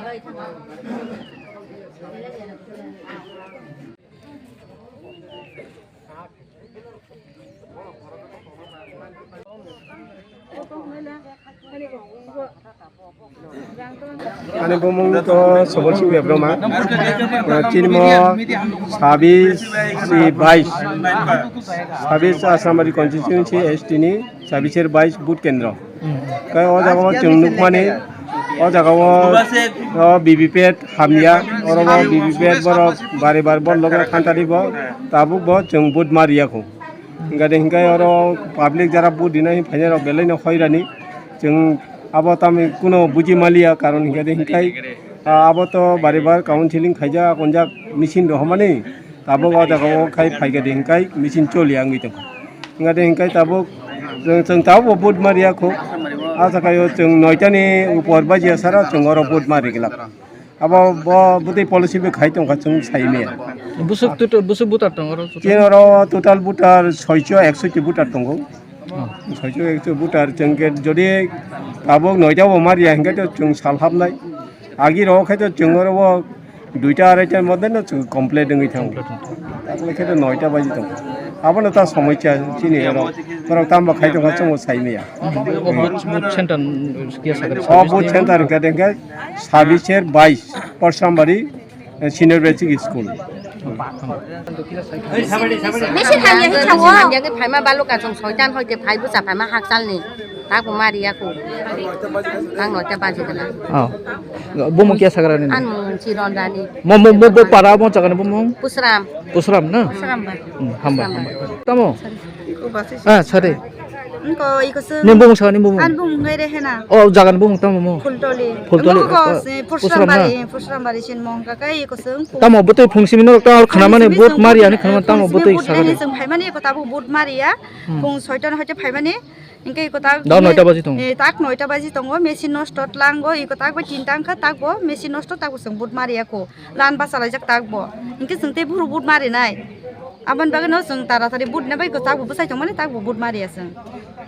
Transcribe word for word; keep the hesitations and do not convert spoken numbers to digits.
Ani bumung to Sobol Sing Debbarma. Chini mo sabis si bais. Sabis Asramari constituency S T ni sabis er bais booth kendro. Kai o jaga o chwng nukmani, o jaga o, o V V P A T hamya, oro bo V V P A T borok bari bari borok logo thantari bo, tabuk bo chwng booth mariya kho. Hingkha de hingkha oro public jara booth dinai phainai rok belai no hoirani. Chwng abo tamni kuno buji maliya, karon hingkha de hingkha, ah, abo to bari bar counseling khaijak, onjak machine rohormani, tabuk o jaga o khai phaikha de hingkha machine choli wngwi tongkha. Hingkha de hingkha tabuk chwng, chwng tabuk bo booth mariya kho. Achakai o chwng noita ni upor bajiya sara chwng oro booth mari glak. Abo bo bwtwi policy bo khai tongkha chwng sai maya. Busuk tutu-, busuk butar tongo oro tutu? Chini oro total butar soicho eksoiti butar tongo. Oh. Soicho ekso butar chwng khe jodi tabuk noita bo mariya hingkhe to chwng sal hapnai. Agi rok khai to chwng oro bo duita araita modde no chwng complete wngwi thango. Complete wngwi thango. Takle khe to noita baji tongo. Abono ta somosya chini oro. Borok tamo khai tongkha chwng bo sai maya. Oh, booth, booth center, mm, kiya sakha? Oh, booth center hingkha de hingkha sabis er bais. Porsamari, eh, Senior Basic School. Machine hamya khe thango. Machine hamya khe phaima baluka chwng soitan hoite phai bwsa phaima hakchalni. Tabuk mariya kho. Ang noita baji gana. Oh. Bumung kiya sagra ni? Ang mung Chiron Rani. Mo, mo, mo, bo para mo jaga ni bumung? Pusram. Pusram na? Pusram ba. Hmm, hambai, hambai. Tamo? Iko basi. Ah, sari. Iko, iko se. Ni bumung sa, ni bumung. An bumung ngai re hena. Oh, jaga ni bumung tamo mo? Phultoli. Phultoli. Mo ko, ah, se, Pusram Pusram na? Bari, Pusram Bari sin mong ka kai iko se. Tamo bwtwi phung simi norok ta khana mani booth mari ani khana tamo bwtwi saga de. Simi booth nai sing phai mani iko tabuk booth mari ya. Hmm. Phung soitan hoite phai mani. Hingke iko tak. Da noita baji tongo. Eh, tak noita baji tongo. Machine nosto tlango. Iko tak bai tinta wngkha, tak bo machine nosto, tak bo chwng booth mari ya kho. Lan bachalaijak tak bo. Hingke chwng tei buhruk booth marinai. Aboni bagwi no chwng taratari booth hinwi bai kwchak bo bwsai tongmani tak bo booth mariya chwng.